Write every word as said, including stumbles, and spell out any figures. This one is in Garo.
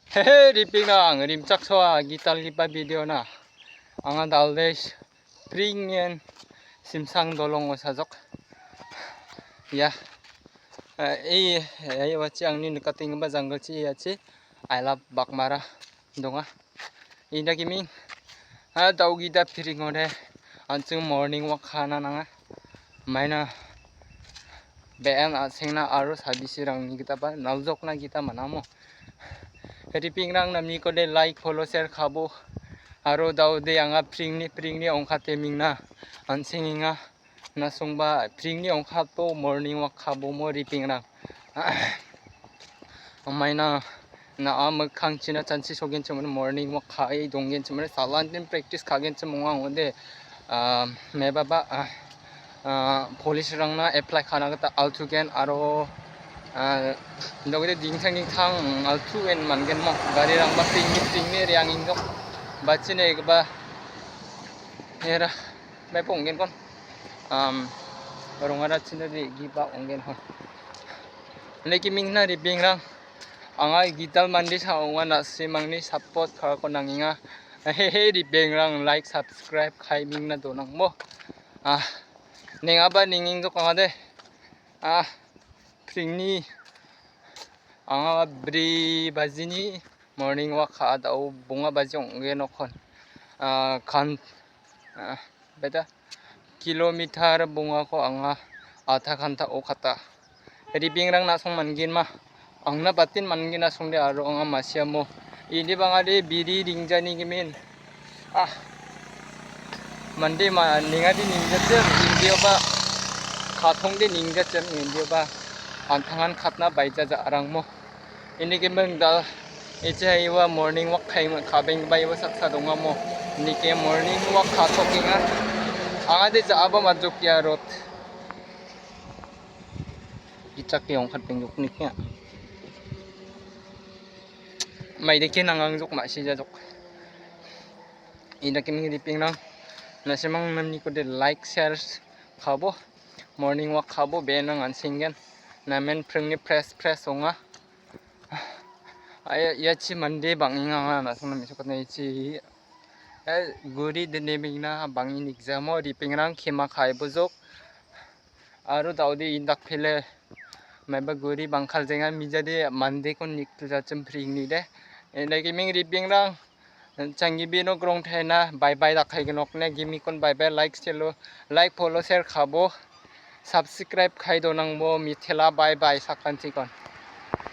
Hehe, ripengrang, rimchaksoa gitalgipa video-na. Anga dalde pringen Simsang dolongo sajok. Ya. Eh, eh, eh, wachi angni nikatenggipa janggilchi iachi I love Baghmara donga. Inda giming. Ha, daugida piringode. An·ching morning walk ka·na nanga. Maina be·en a·sengna aro sabisirangni gitaba naljokna gita man·amo. Ripengrang namnikode like, follow, share ka·bo. Aro daode anga pringni, pringni ongkate mingna an·sengenga. Nasongba pringni ongkato morning walk ka·bomo ripengrang. Maina na·a mikkangchina chanchi sogenchimode morning walk ka·e donggenchimode salantin practice ka·genchim ong·a ong·ode, ah, mebaba, ah, ah, police-rangna apply ka·na gita altugen aro, ah, dogede dingtang dingtang altugen man·genmo garirangba pringni pringni re·angenggipa bachina egipa era maipo ong·genkon, am, rongara china re·gipa ong·genkon. Leki mingna ripengrang, anga gital mande sa ong·a, na·simangni support ka·ako nangenga. Hehe, ripengrang, like, subscribe ka·e mingna donangmo. Ah, neng·aba neng·engjok ong·ade. Ah, pringni anga bri bajini morning walk ka·a, da·o bonga baji ong·genokon. Ah, kan, ah, beta kilometer bongako anga adha ghantao kata. Ripengrang na·song man·genma? Angna batin man·gen asongde aro anga masiamo. Ini bangade biri ringjani gimin. Ah. Mande ma-, nengade ningjachim, indioba. Katongde ningjachim, indioba. Antangan katna baija ja·arangmo. Ini gimin dal, icha iwa morning walk kaima, kabenggipa iwa saksa dongamo. Nike morning walk ka·tokenga. Angade ja·aba majok ia road. Gitchake ongkatbengjokni kea. Maidake nangangjok ma·sijajok. Indake ming ripengrang. Na·simang namnikode like, share ka·bo. Morning walk ka·bo, be·enrang an·senggen. Namen pringni fresh, fresh ong·a. Aia, iachi mande bang·enga anga na·simang mesokatna ichi. Eh, guri dine mingna bang·en exam-o ripengrang kema ka·e bojok. Aro daode indakpile maiba guri bangkal jenga mijade mandekon niktuljachim pringnide. Indake ming ripengrang, changgibino grongthaina bye bye dakaigenokne gimikon bye bye, like, share, like, follow, share ka·bo, subscribe ka·e donangbo, mitela bye bye sakantikon.